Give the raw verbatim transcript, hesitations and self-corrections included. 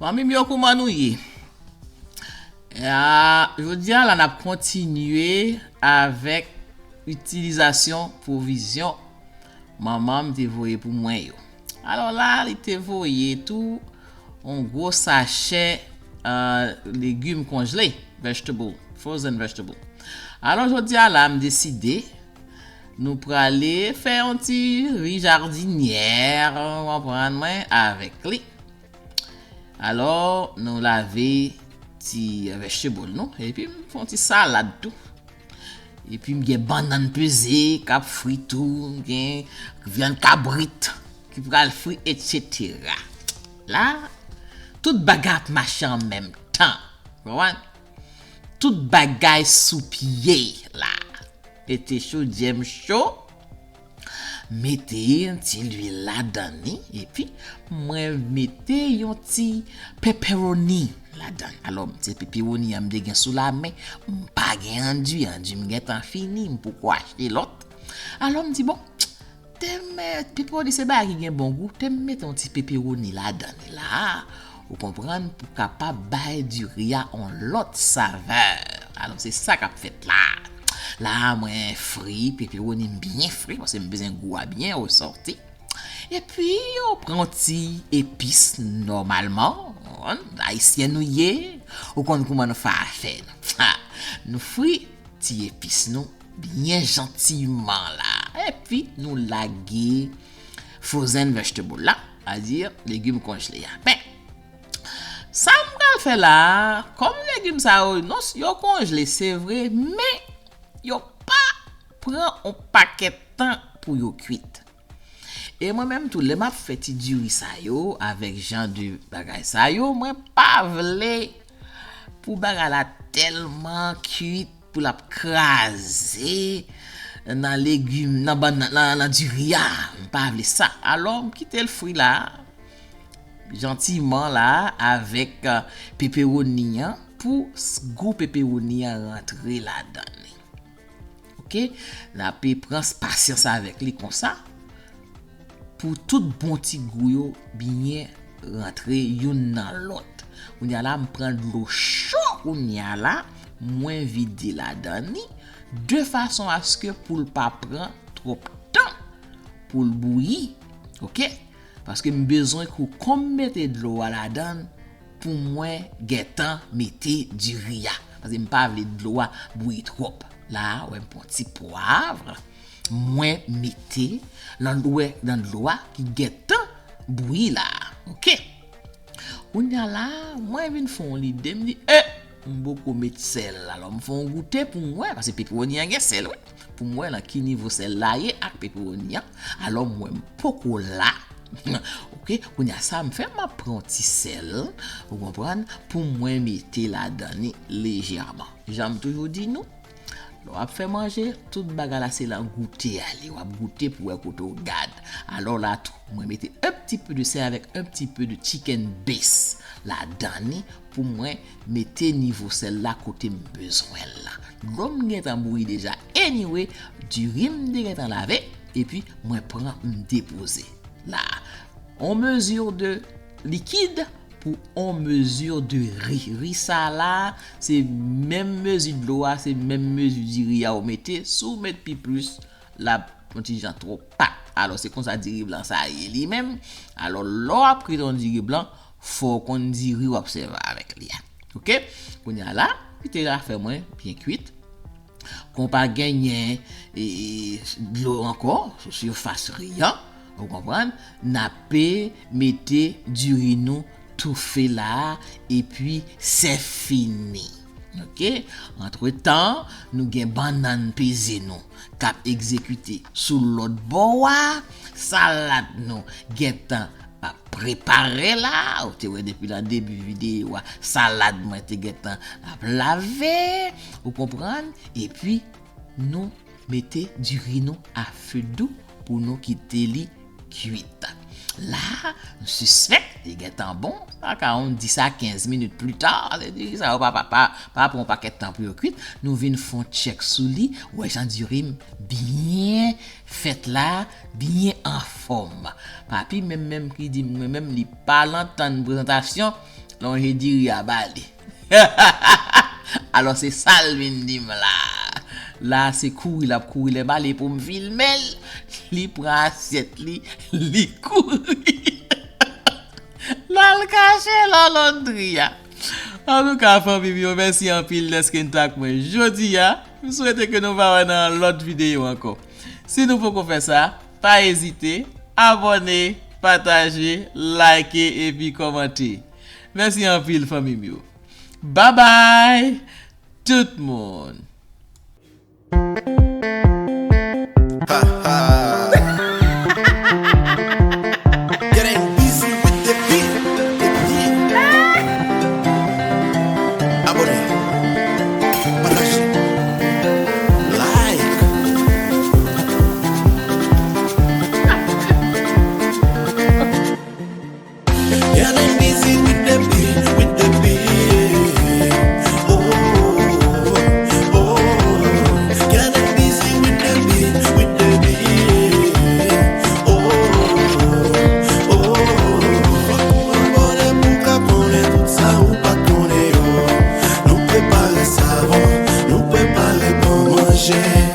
Fanmi m yo, kouman nou ye? A, jodi a la, n ap kontinye avèk itilizasyon pwovizyon manman m te voye pou mwen yo. Alò la, li te voye tou yon gwo sachè, euh, legim konjle, vegetable, frozen vegetable. Alò, jodi a la, m deside, nou prale fè yon ti ri jardinyè, w konprann mwen, avèk li. Alò, nou lave ti vegetable nou, epi m fè yon ti salad tou. Epi m gen bannann peze k ap fri tou, m gen vyann kabrit ki pral fri, etsetera. La, tout bagay ap mache an menm tan. Konprann? Tout bagay sou pye la. Mete chodyè m cho. Mete yon ti lwil ladan li, epi mwen mete yon ti pepperoni ladan. Alò, se pepperoni an m te gen sou lamen, m pa gen andui, andui m gentan fini, m poko achte lòt. Alò, m di, bon, te m, pepperoni se bagay ki gen bon gou, te m mete yon ti pepperoni ladan li la, ou konprann, pou kapab bay diri a yon lòt savè. Alò, se sa k ap fèt la. La, mwen fri, pepperoni m byen fri, paske m bezwen gou a byen resòti. Epi, ou pran ti epis nòmalman, ayisyen nou ye, ou konn kouman nou fè afè nou. Ha, nou fri ti epis nou byen jantiman la. Epi, nou lage frozen vegetable la, sètadi legim konjle a. Men, sa m pral fè la, kòm legim sa yo, non, yo konjle, se vre, men yo pa pran yon pakèt tan pou yo kwit. E mwen menm tou, lè m ap fè ti diri sa yo, avèk jan de bagay sa yo, mwen pa vle pou bagay la tèlman kwit, pou l ap kraze nan legim, nan bannann, nan, nan diri a. M pa vle sa. Alò, m kite l fri la, jantiman la, avèk, euh, pepperoni an, pou s-, gou pepperoni an rantre ladan li. Oke? N ape pran pasyans avèk li konsa, pou tout bon ti gou yo byen rantre youn nan lòt. Kounye a la, m pran dlo cho, kounye a la, mwen vide ladan li, de fason aske pou l pa pran twòp tan pou l bouyi. Oke? Paske m bezwen kou, kòm m mete dlo a ladan l, pou mwen gentan mete diri a. Paske m pa vle dlo a bouyi twòp. La, wè, m pran ti pwav, mwen mete nan, wè, nan dlo a ki gentan bouyi la. Oke. Kounye a la, mwen vin fè yon lide, m di, e, m poko met sèl. Alò, m fè yon goute pou m wè, paske pepperoni an gen sèl, wi. Pou m wè nan ki nivo sèl la ye ak pepperoni an. Alò, mwen, m poko la. Oke, kounye a sa m fè, m ap pran yon ti sèl, ou konprann, pou mwen mete ladan li lejèman. Jan m toujou di nou, lè w ap fè manje, tout bagay la se nan goute a li, w ap goute pou wè kote w gad. Alò la tou, mwen mete un petit peu de sel avec un petit peu de chicken base ladan li pou mwen mete nivo sèl la kote m bezwen l la. Dlo m gentan bouyi deja. Anyway, diri m te gentan lave, epi mwen pran m depoze la. On mezi de likid pou on mezi de ri. Ri sa la, se menm mezi dlo a, se menm mezi diri a ou mete. Si w met pi plis, l ap yon ti jan twò pat. Alò, se konsa diri blan sa ye li menm. Alò, lè w ap kwit yon diri blan, fò w konn diri w ap sèvi avèk li a. Oke? Kounye a la, kite afè mwen byen kwit. Kon pa genyen, e, e, dlo ankò sou sifas ri an, ou konprann, n ape mete diri nou toufe la, epi se fini. Oke? Antretan, nou gen bannann peze nou k ap egzekite sou lòt bò a, salad nou gentan ap prepare la, ou te wè depi nan debi videyo a, salad mwen te gentan ap lave, ou konprann? Epi, nou mete diri nou a fe dou pou nou kite li kwit. La, m sispèk li gentan bon, sa ka yon dis a kenz minit pli ta, se diri sa yo pa, pa, pa, pa pran yon pakèt tan pou yo kwit. Nou vin fè yon tchèk sou li, wè jan diri m byen fèt la, byen anfòm. Papi menm, menm ki di m, mwen menm, li pa lan tann prezantasyon, lonje diri a ba li. Alò, se sa l vin di m la. La, se kouri l ap kouri, lè ba li pou m filme l, li pran asyèt li, li kouri. L al kache nan londri a. Antouka, fanmi m yo, mèsi anpil dèske n t ak mwen jodi a. M swete ke nou va wè nan lòt videyo ankò. Si nou poko fè sa, pa ezite, abòne, pataje, like epi kòmante. Mèsi anpil, fanmi m yo. Babay, tout moun. Ha, ha. Getting busy with the beat. Abòne. Pataje. Like. Getting busy with the beat, with the beat. Oh, oh, oh. Getting busy with the beat, with the beat. Oh, oh, oh. Abòne pou w ka konnen tout sa ou pa t konnen yo. Nou prepare savan, nou prepare bon manje.